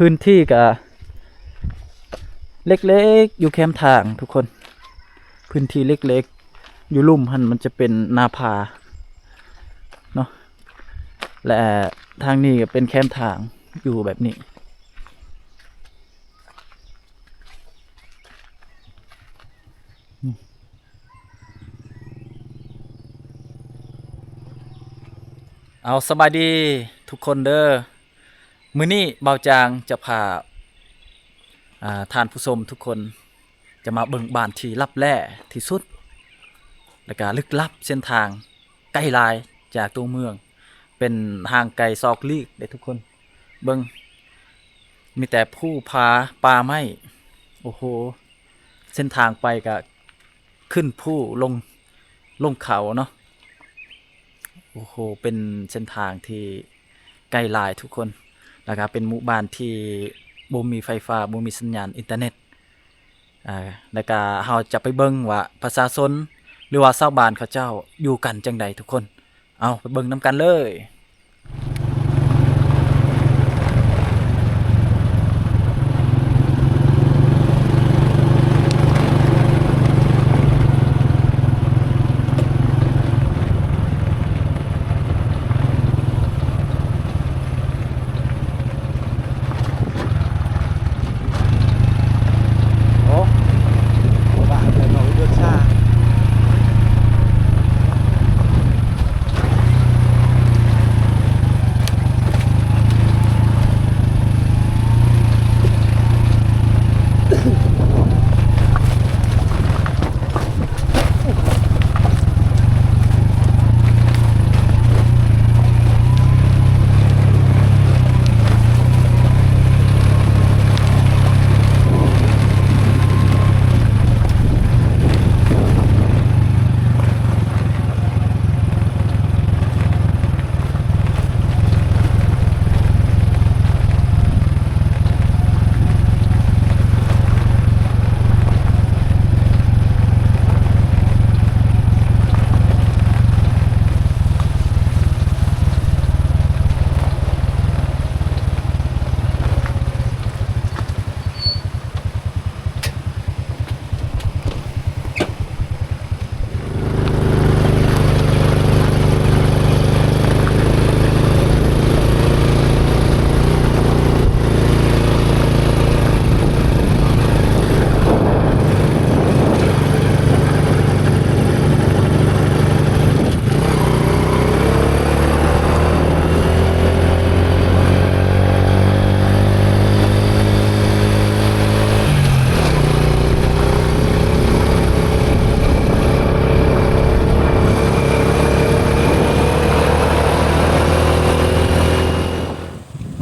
ພື້ນທີ່ກະເລັກໆ ຢູ່ແຄມທາງທຸກຄົນ ພື້ນທີ່ເລັກໆ ຢູ່ລຸ່ມຫັ້ນມັນຈະເປັນນາຜາເນາະ ແລະ ທາງນີ້ກະເປັນແຄມທາງຢູ່ແບບນີ້. ເອົາ ສະບາຍດີທຸກຄົນເດີ. ມື້ນີ້ບ່າວຈາງຈະພາ ອາ ທ່ານຜູ້ຊົມທຸກຄົນ ຈະມາເບິ່ງບ້ານທີ່ລັບແລທີ່ສຸດ ແລະກະລຶກລັບ ເສັ້ນທາງໄກຫຼາຍຈາກຕົວເມືອງ ເປັນຫ່າງໄກສອກຫຼີກເດ້ທຸກຄົນ. ເບິ່ງ ມີແຕ່ພູຜາປ່າໄມ້ ໂອ້ໂຫ ເສັ້ນທາງໄປກະຂຶ້ນພູລົງ ລົງເຂົາເນາະ. ໂອ້ໂຫ ເປັນເສັ້ນທາງທີ່ໄກຫຼາຍທຸກຄົນ ແລ້ວກະເປັນໝູ່ບ້ານທີ່ບໍ່ມີໄຟຟ້າ ບໍ່ມີສັນຍານອິນເຕີເນັດ ອາ ແລ້ວກະເຮົາຈະໄປເບິ່ງວ່າປະຊາຊົນ ຫຼືວ່າຊາວບ້ານເຂົາເຈົ້າຢູ່ກັນຈັ່ງໃດທຸກຄົນ. ເອົາ ໄປເບິ່ງນຳກັນເລີຍ. ໂອ້ ບໍ່ວ່າແລ້ວເນາະ ເດືອນຊາ.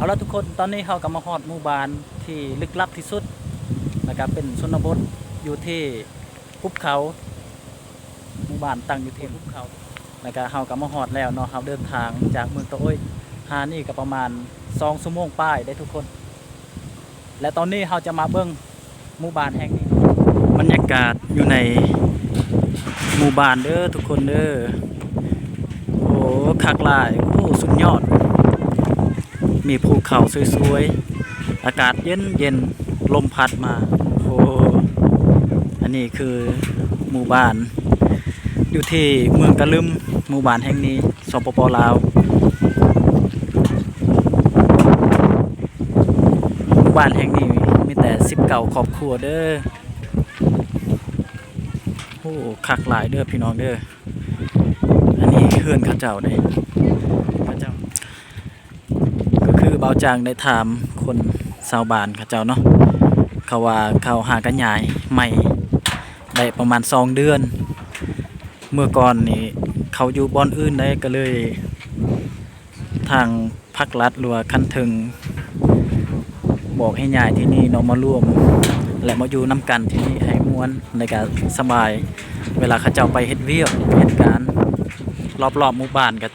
ເອົາລະທຸກຄົນ ຕອນນີ້ເຮົາກະມາຮອດໝູ່ບ້ານທີ່ລຶກລັບທີ່ສຸດ ແລະກະເປັນຊົນນະບົດຢູ່ທີ່ພູເຂົາ. ໝູ່ບ້ານຕັ້ງຢູ່ທີ່ພູເຂົາ ແລ້ວກະເຮົາກະມາຮອດແລ້ວເນາະ. ເຮົາເດີນທາງຈາກເມືອງຕະໂອ້ຍຫານີ້ກະປະມານສອງຊົ່ວໂມງປາຍເດ້ທຸກຄົນ ແລະຕອນນີ້ເຮົາຈະມາເບິ່ງໝູ່ບ້ານແຫ່ງນີ້. ບັນຍາກາດຢູ່ໃນໝູ່ບ້ານເດີທຸກຄົນເດີ ໂອ້ ຄັກຫຼາຍ ໂອ້ ສຸດຍອດ. ມີພູເຂົາສວຍໆ ອາກາດເຢັນໆ ລົມພັດມາ. ໂອ້ ອັນນີ້ຄືໝູ່ບ້ານຢູ່ທີ່ເມືອງກະລຶມ ໝູ່ບ້ານແຫ່ງນີ້ ສປປ ລາວ. ໝູ່ບ້ານແຫ່ງນີ້ມີແຕ່ສິບເກົ້າຄອບຄົວເດີ. ໂອ້ ຄັກຫຼາຍເດີພີ່ນ້ອງເດີ. ອັນນີ້ເຮືອນເຂົາເຈົ້າເດ້ ເຂົາເຈົ້າ ກໍຄືບ່າວຈາງໄດ້ຖາມຄົນຊາວບ້ານເຂົາເຈົ້າເນາະ ເຂົາວ່າເຂົາຫາກະຍ້າຍໃໝ່ໄດ້ປະມານສອງເດືອນ. ເມື່ອກ່ອນນີ້ເຂົາຢູ່ບ່ອນອື່ນໃດ໋ ກໍເລີຍທາງພັກລັດ ຫຼືວ່າຂັ້ນເທິງ ບອກໃຫ້ຍ້າຍທີ່ນີ້ເນາະ ມາລວມ ແລະ ມາຢູ່ນຳກັນທີ່ນີ້ໃຫ້ມ່ວນ ແລະກະສະບາຍ. ເວລາເຂົາເຈົ້າໄປເຮັດວຽກເຮັດການ ລອບໆໝູ່ບ້ານກະ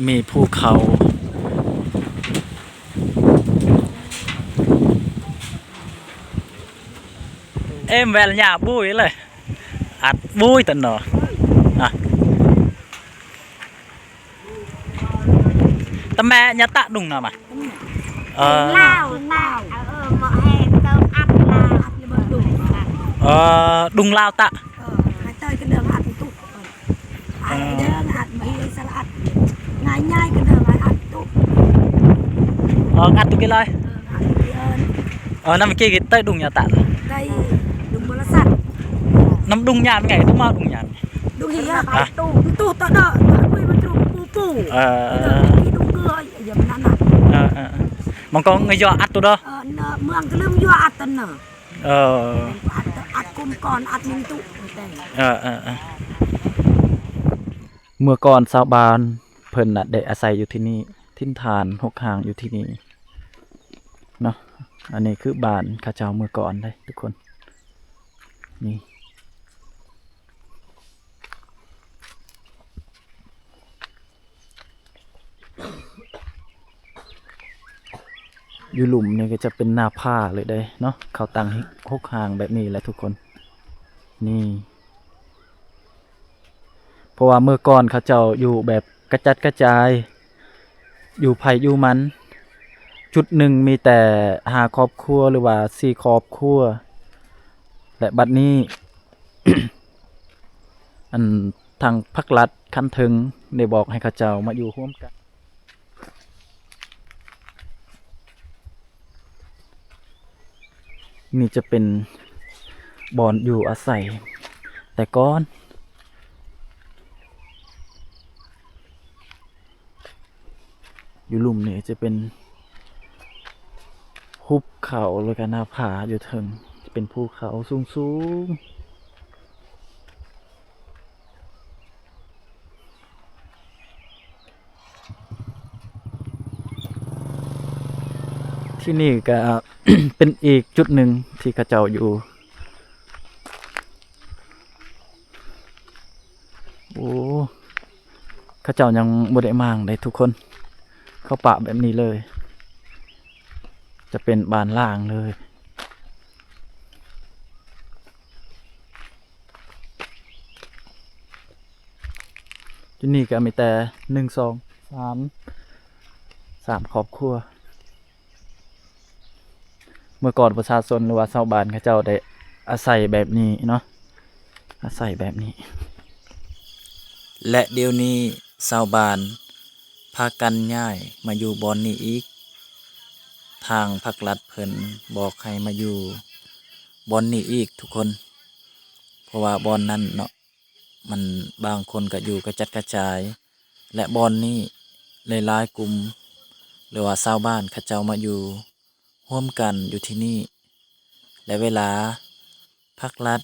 ມີພູເຂົາ. Em wel nhà bui leh. At bui tano. Ah. Tame nyata dung nama. Ơ. Lao, lao. ເອີ ດຸງລາວຕະ ເອີ ໃຫ້ເຕີຍກະເດີງອັດຕຸ ເອີ ເອີ ອັດເດີງອັດ ມະຮີສະລະອັດ ງ່າຍໆກະເດີງອັດຕຸ ເອີ ອັດຕຸກິເລີຍ ເອີ ອັດຕຸກິເລີຍ ເອີ ນຳກີ້ເຕີຍດຸງຍາຕະ ເຕີຍດຸງບໍລະສັດ ນຳດຸງຍາມໄງ ຕຸມາດຸງຍາມ ດຸງເຮຍ ຕຸ ຕຸຕະເດີ ຕຸ ປູ ເອີ ຕຸເກີຍ ຢ່າມານັ້ນນະ ເອີ ເອີ ມັນກໍເງີຍຢໍອັດຕຸເດີ ເອີ ເມືອງກະລືມຢໍອັດຕັນເນີ ເອີ ອັດ ອັດກຸມກ່ອນ ອັດມິນຕຸ ແຕ່ ເອີ ເອີ ເອີ ເມື່ອກ່ອນຊາວບ້ານເພິ່ນນະໄດ້ອາໄສຢູ່ທີ່ນີ້ ຖິ່ນຖານຮົກຮ້າງຢູ່ທີ່ນີ້ເນາະ ອັນນີ້ຄືບ້ານເຂົາເຈົ້າເມື່ອກ່ອນເດ້ທຸກຄົນ ນີ້ ຢູ່ລຸ່ມນີ້ກໍຈະເປັນໜ້າຜາເລີຍເດ້ເນາະ ເຂົາຕັ້ງຮົກຮ້າງແບບນີ້ແຫຼະທຸກຄົນ ນີ້ ເພາະວ່າເມື່ອກ່ອນເຂົາເຈົ້າຢູ່ແບບກະຈັດກະຈາຍ ຢູ່ໃຜຢູ່ມັນ ຈຸດໜຶ່ງມີແຕ່ຫ້າຄອບຄົວ ຫຼືວ່າສີ່ຄອບຄົວ ແລະ ບັດນີ້ ອັນ ທາງພັກລັດຂັ້ນເທິງໄດ້ບອກໃຫ້ເຂົາເຈົ້າມາຢູ່ຮ່ວມກັນ. ນີ້ຈະເປັນບ່ອນຢູ່ອາໄສແຕ່ກ່ອນ. ຢູ່ລຸ່ມນີ້ຈະເປັນຫຸບເຂົາ ແລ້ວກະໜ້າຜາຢູ່ເທິງ ຈະເປັນພູເຂົາສູງໆ. ທີ່ນີ້ກະເປັນອີກຈຸດໜຶ່ງທີ່ເຂົາເຈົ້າຢູ່. ໂອ້ ເຂົາເຈົ້າຍັງບໍ່ໄດ້ມ້າງເດ້ທຸກຄົນ ເຂົາປະແບບນີ້ເລີຍ ຈະເປັນບານລ່າງເລີຍ. ຈຸດນີ້ກະມີແຕ່ ໜຶ່ງ ສອງ ສາມ ສາມຄອບຄົວ. ເມື່ອກ່ອນປະຊາຊົນ ຫຼືວ່າຊາວບ້ານເຂົາເຈົ້າໄດ້ອາໄສແບບນີ້ເນາະ ອາໄສແບບນີ້ ແລະ ດຽວນີ້ຊາວບ້ານພາກັນຍ້າຍມາຢູ່ບ່ອນນີ້ອີກ. ທາງພັກລັດເພິ່ນບອກໃຫ້ມາຢູ່ບ່ອນນີ້ອີກທຸກຄົນ ເພາະວ່າບ່ອນນັ້ນເນາະ ມັນ ບາງຄົນກະຢູ່ກະຈັດກະຈາຍ ແລະ ບ່ອນນີ້ຫຼາຍໆກຸ່ມ ຫຼືວ່າຊາວບ້ານເຂົາເຈົ້າມາຢູ່ຮ່ວມກັນຢູ່ທີ່ນີ້ ແລະ ເວລາພັກລັດ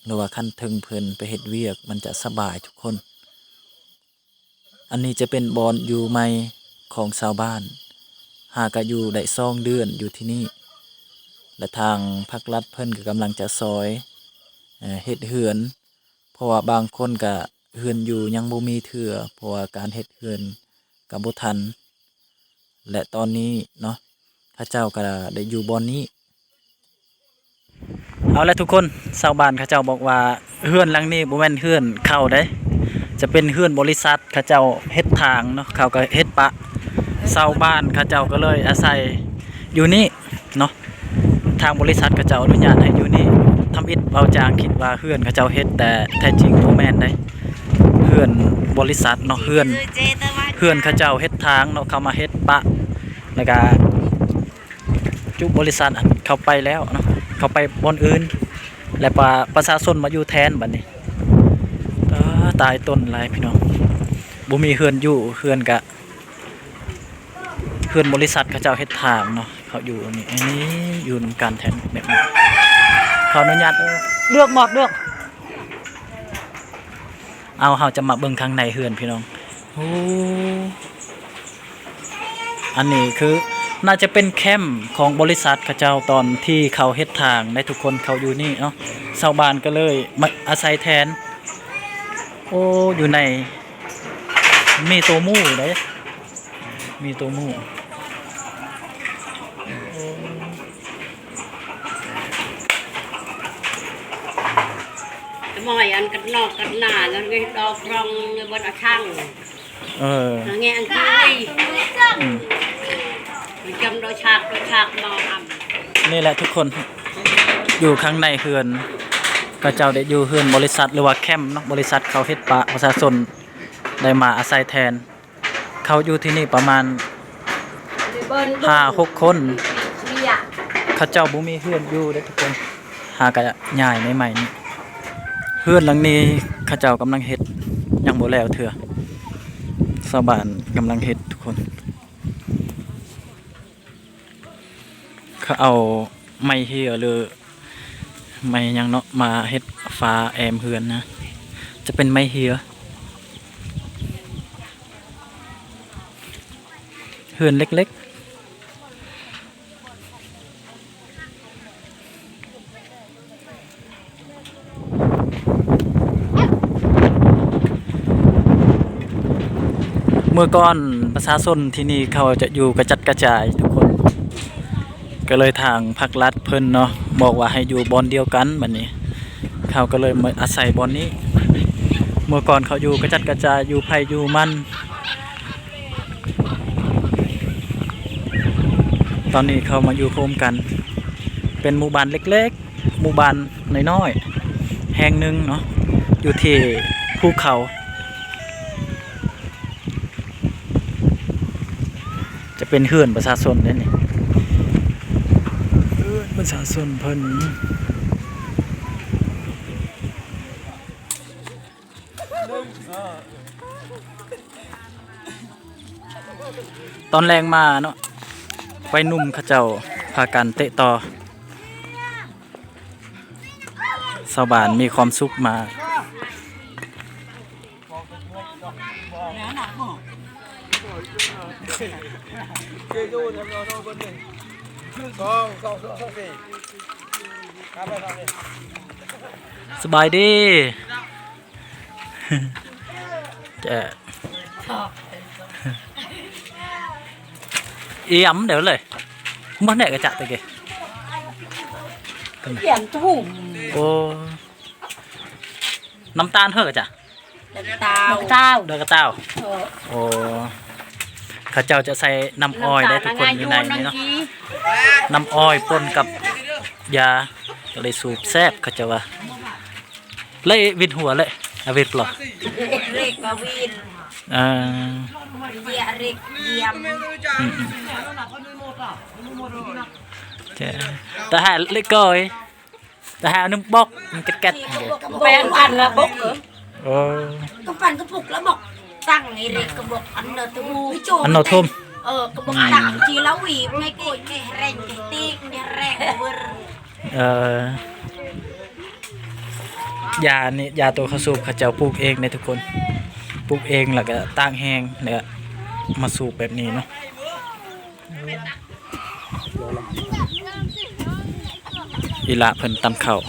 ຫຼືວ່າຂັ້ນເທິງເພິ່ນໄປເຮັດວຽກ ມັນຈະສະບາຍທຸກຄົນ. ອັນນີ້ຈະເປັນບ່ອນຢູ່ໃໝ່ຂອງຊາວບ້ານ ຫາກະຢູ່ໄດ້ສອງເດືອນຢູ່ທີ່ນີ້ ແລະ ທາງພັກລັດເພິ່ນກະກຳລັງຈະຊ່ອຍ ເອີ ເຮັດເຮືອນ ເພາະວ່າບາງຄົນກະເຮືອນຢູ່ຍັງບໍ່ມີເທື່ອ ເພາະວ່າການເຮັດເຮືອນກະບໍ່ທັນ ແລະ ຕອນນີ້ເນາະ ເຂົາເຈົ້າກະໄດ້ຢູ່ບ່ອນນີ້. ເອົາລະທຸກຄົນ ຊາວບ້ານເຂົາເຈົ້າບອກວ່າເຮືອນຫຼັງນີ້ບໍ່ແມ່ນເຮືອນເຂົາເດ້ ຈະເປັນເຮືອນບໍລິສັດ ເຂົາເຈົ້າເຮັດທາງເນາະ ເຂົາກະເຮັດປະ ຊາວບ້ານເຂົາເຈົ້າກະເລີຍອາໄສຢູ່ນີ້ເນາະ. ທາງບໍລິສັດເຂົາເຈົ້າອະນຸຍາດໃຫ້ຢູ່ນີ້ ທຳອິດເບົາຈາງຄິດວ່າເຮືອນເຂົາເຈົ້າເຮັດ ແຕ່ແທ້ຈິງບໍ່ແມ່ນເດ້ ເຮືອນບໍລິສັດເນາະ ເຮືອນ ເຮືອນເຂົາເຈົ້າເຮັດທາງເນາະ ເຂົາມາເຮັດປະ ແລ້ວກະຈຸບໍລິສັດຫັ້ນເຂົາໄປແລ້ວເນາະ ເຂົາໄປບ່ອນອື່ນ ແລ້ວປະ ປະຊາຊົນມາຢູ່ແທນບັດນີ້. ຕາຍຕົນຫຼາຍພີ່ນ້ອງ ບໍ່ມີເຮືອນຢູ່ ເຮືອນກະ ເຮືອນບໍລິສັດເຂົາເຈົ້າເຮັດທາງເນາະ ເຂົາຢູ່ນີ້ ນີ້ຢູ່ນຳກັນແທ້ແບບນີ້ ຂໍອະນຸຍາດເດີ ເລືອກໝອດເລືອກ ເອົາ ເຮົາຈະມາເບິ່ງຂ້າງໃນເຮືອນພີ່ນ້ອງ. ໂອ້ ອັນນີ້ຄືໜ້າຈະເປັນແຄມຂອງບໍລິສັດເຂົາເຈົ້າ ຕອນທີ່ເຂົາເຮັດທາງໄດ໋ທຸກຄົນ ເຂົາຢູ່ນີ້ເນາະ ຊາວບ້ານກະເລີຍມາອາໄສແທນ. ໂອ້ ຢູ່ໃນ ມີໂຕໝູເດ້ ມີໂຕໝູ ໂອ້ ມອຍອັນກັນນອກກັນໜ້ານັ້ນໄງ ດອກຣອງເບິດອາຊັງ ເອີ ແງອັນທີ່ ອືມ ມັນຈຳໂດຍຊາກ ໂດຍຊາກມອງອຳ ນີ້ແຫຼະທຸກຄົນ ຢູ່ຂ້າງໃນເຮືອນ ເຂົາເຈົ້າໄດ້ຢູ່ເຮືອນບໍລິສັດ ຫຼືວ່າແຄມເນາະ, ບໍລິສັດເຂົາເຮັດປະ ປະຊາຊົນໄດ້ມາອາໄສແທນ. ເຂົາຢູ່ທີ່ນີ້ປະມານຫ້າຫົກຄົນ. ເຂົາເຈົ້າບໍ່ມີເຮືອນຢູ່ເດ້ທຸກຄົນ, ຫາກະຍ້າຍໃໝ່ໆນີ້. ເຮືອນຫຼັງນີ້ເຂົາເຈົ້າກຳລັງເຮັດ, ຍັງບໍ່ແລ້ວເທື່ອ. ຊາວບ້ານກຳລັງເຮັດທຸກຄົນ. ເຂົາເອົາໄມ້ເຮຍ ຫຼື ໄມ້ຫຍັງເນາະ ມາເຮັດຝາແອ້ມເຮືອນນະ, ຈະເປັນໄມ້ເຮຍ. ເຮືອນເລັກໆ. ເມື່ອກ່ອນປະຊາຊົນທີ່ນີ້ເຂົາຈະຢູ່ກະຈັດກະຈາຍທຸກຄົນ, ກໍເລີຍທາງພັກລັດເພິ່ນເນາະ ບອກວ່າໃຫ້ຢູ່ບ່ອນດຽວກັນ. ບັດນີ້ເຂົາກໍເລີຍມາອາໄສບ່ອນນີ້. ເມື່ອກ່ອນເຂົາຢູ່ກະຈັດກະຈາຍ, ຢູ່ໃຜຢູ່ມັນ. ຕອນນີ້ເຂົາມາຢູ່ໂຮມກັນ, ເປັນໝູ່ບ້ານເລັກໆ ໝູ່ບ້ານນ້ອຍໆແຫ່ງໜຶ່ງເນາະ ຢູ່ທີ່ພູເຂົາ. ຈະເປັນເຮືອນປະຊາຊົນເດ້ນີ້, ເຮືອນປະຊາຊົນເພິ່ນ. ຕອນແລງມາເນາະ, ໄວໜຸ່ມເຂົາເຈົ້າພາກັນເຕະຕໍ່, ຊາວບ້ານມີຄວາມສຸກມາກ. ສະບາຍດີ. ແຈະ ອຽມເດີເລີຍ. ບໍ່ແນ່ກະຈະຕະເກ. ອຽມທຸ່ມ. ໂອ້ ນ້ຳຕານເຮີກະຈະ. ດອກກະຕ່າວ ດອກກະຕ່າວ. ເອີ ໂອ້ ເຂົາເຈົ້າຈະໃສ່ນ້ຳອ້ອຍໄດ້ທຸກຄົນ ຢູ່ໃນນີ້ເນາະ. ນ້ຳອ້ອຍປົນກັບຢາ ກໍເລີຍສູບແຊບ ເຂົາເຈົ້າວ່າ. ແລ້ວຫວິດຫົວເລີຍ ອາ ຫວິດບໍ່? ເລັກກໍຫວິດ. ເອີ ເຢຍເລັກຢຽມ. ອືມໆ ແຕ່ຫາເລັກກ້ອຍ ແຕ່ຫາໜຶ່ງບອກ ມັນແກັດໆ. ແປງພັນລະບົກ. ເອີ ກຳປັ່ນກະປຸກລະບົກ. ຕັ້ງໃຫ້ເລັກກະບົກ ອັນເນາະທຸ່ມ ອັນເນາະທຸ່ມ. ເອີ ກະບົກຕັ້ງ ອືມ ຈີລາວີ ໄງໂກຍ ແກະແຮງ ແກະຕີກ ແກະແຮງເວີ. ເອີ ຢານີ້ ຢາໂຕເຂົາສູບ ເຂົາເຈົ້າປູກເອງເດ້ທຸກຄົນ, ປູກເອງ ແລ້ວກະຕາກແຫ້ງ ແລ້ວກະມາສູບແບບນີ້ເນາະ. ອີ່ຫຼ້າເພິ່ນຕຳເຂົ້າ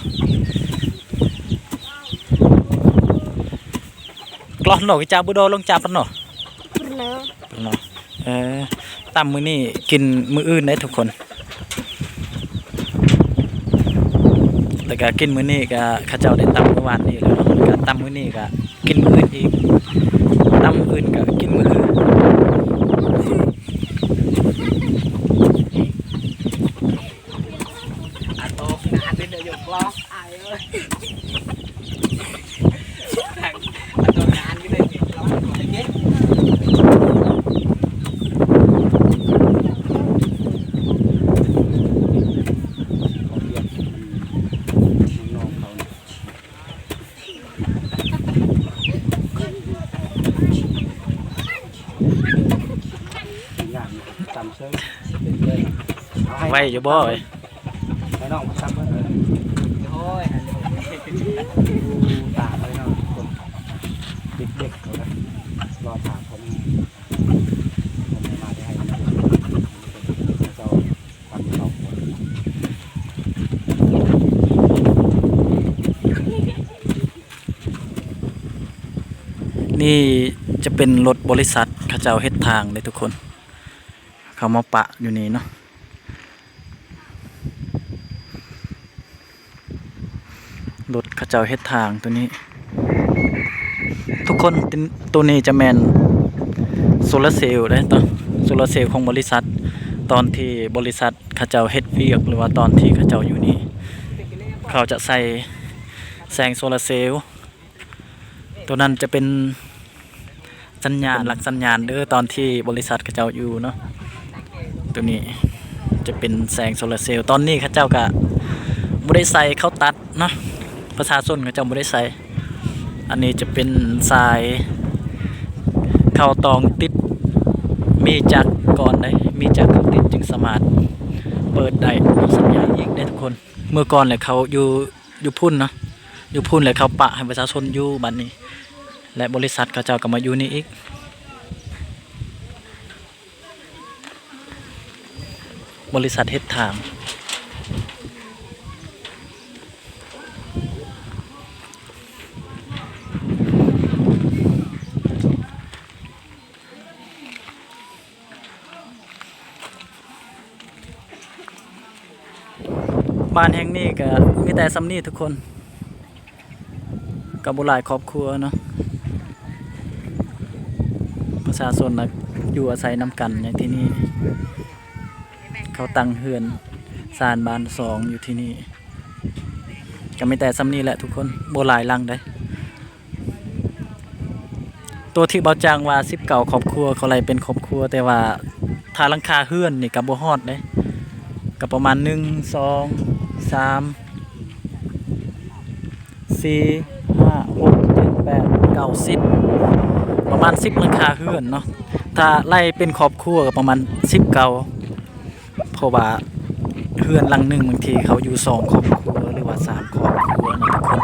ກລອນໂນກະຈາບຸໂດລົງຈາປະໂນ ປະໂນ. ເອີ ຕຳມື້ນີ້ກິນມື້ອື່ນໄດ້ທຸກຄົນ. ແລ້ວກະກິນມື້ນີ້ກະ ເຂົາເຈົ້າໄດ້ຕຳມື້ວານນີ້ແລ້ວເນາະ, ກະຕຳມື້ນີ້ກະກິນມື້ອື່ນອີກ, ຕຳມື້ອື່ນກະກິນມື້ອື່ນ. ໄວຢູ່ບໍ່ເອີຍ? ໃຫ້ນ້ອງມາຊຳເບິ່ງເອີຍ. ໂອ້ຍ ຕາໄປເນາະ ເດັກໆ ເຂົານະ ລໍຖ້າພໍ່ແມ່ ພໍ່ແມ່ມາແຕ່ໄຮ່ ເຂົາເຈົ້າຕຳເຂົ້າ. ນີ້ຈະເປັນລົດບໍລິສັດ ເຂົາເຈົ້າເຮັດທາງເດ້ທຸກຄົນ. ເຂົາມາປະຢູ່ນີ້ເນາະ, ລົດເຂົາເຈົ້າເຮັດທາງໂຕນີ້. ທຸກຄົນ ໂຕນີ້ຈະແມ່ນໂຊລາເຊວເດ້, ໂຊລາເຊວຂອງບໍລິສັດ. ຕອນທີ່ບໍລິສັດເຂົາເຈົ້າເຮັດວຽກ ຫຼືວ່າຕອນທີ່ເຂົາເຈົ້າຢູ່ນີ້ ເຂົາຈະໃສ່ ແສງໂຊລາເຊວ ໂຕນັ້ນຈະເປັນສັນຍານ ເປັນຫຼັກສັນຍານເດີ ຕອນທີ່ບໍລິສັດເຂົາເຈົ້າຢູ່ເນາະ. ໂຕນີ້ຈະເປັນແສງໂຊລາເຊວ ຕອນນີ້ເຂົາເຈົ້າກະບໍ່ໄດ້ໃສ່ ເຂົາຕັດເນາະ ປະຊາຊົນເຂົາເຈົ້າບໍ່ໄດ້ໃສ່. ອັນນີ້ຈະເປັນສາຍເຂົ້າຕອງຕິດ ມີຈັກກ່ອນເດ້ ມີຈັກເຂົ້າຕິດຈຶ່ງສາມາດເປີດໄດ້ເນາະ ສັນຍານອີກເດ້ທຸກຄົນ. ເມື່ອກ່ອນແຫຼະເຂົາຢູ່ ຢູ່ພຸ້ນເນາະ ຢູ່ພຸ້ນແຫຼະເຂົາປະໃຫ້ປະຊາຊົນຢູ່ບັດນີ້ ແລະ ບໍລິສັດເຂົາເຈົ້າກໍມາຢູ່ນີ້ອີກ ບໍລິສັດເຮັດທາງ. ບ້ານແຫ່ງນີ້ກະມີແຕ່ສ່ຳນີ້ທຸກຄົນ ກໍບໍ່ຫຼາຍຄອບຄົວເນາະ ປະຊາຊົນນະຢູ່ອາໄສນຳກັນໃນທີ່ນີ້ ເຂົາຕັ້ງເຮືອນຊານບ້ານຊ່ອງຢູ່ທີ່ນີ້ ກໍມີແຕ່ສ່ຳນີ້ແຫຼະທຸກຄົນ ບໍ່ຫຼາຍຫຼັງໃດ. ຕົວທີ່ບ່າວຈາງວ່າສິບເກົ້າຄອບຄົວ ເຂົາໄລ່ເປັນຄອບຄົວ ແຕ່ວ່າຖ້າຫຼັງຄາເຮືອນນີ້ກໍບໍ່ຮອດເດ້ ກໍປະມານໜຶ່ງ ສອງ ສາມ ສີ່ ຫ້າ ຫົກ ເຈັດ ແປດ ເກົ້າ ສິບ ປະມານສິບຫຼັງຄາເຮືອນເນາະ ຖ້າໄລ່ເປັນຄອບຄົວກໍປະມານສິບເກົ້າ ເພາະວ່າເຮືອນຫຼັງໜຶ່ງບາງທີເຂົາຢູ່ສອງຄອບຄົວ ຫຼືວ່າສາມຄອບຄົວເນາະທຸກຄົນ.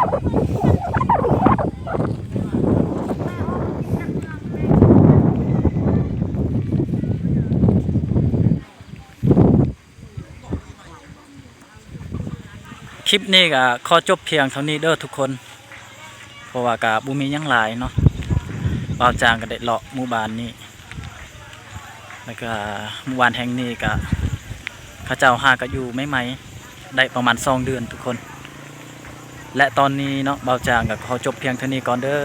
ຄລິບນີ້ກໍຂໍຈົບພຽງເທົ່ານີ້ເດີທຸກຄົນ ເພາະວ່າກໍບໍ່ມີຫຍັງຫຼາຍເນາະ ບ່າວຈາງກໍໄດ້ເລາະໝູ່ບ້ານນີ້ ແລ້ວກໍໝູ່ບ້ານແຫ່ງນີ້ກໍເຂົາເຈົ້າຫາກໍຢູ່ໃໝ່ໆ ໄດ້ປະມານສອງເດືອນທຸກຄົນ ແລະ ຕອນນີ້ເນາະ ບ່າວຈາງກໍຂໍຈົບພຽງເທົ່ານີ້ກ່ອນເດີ.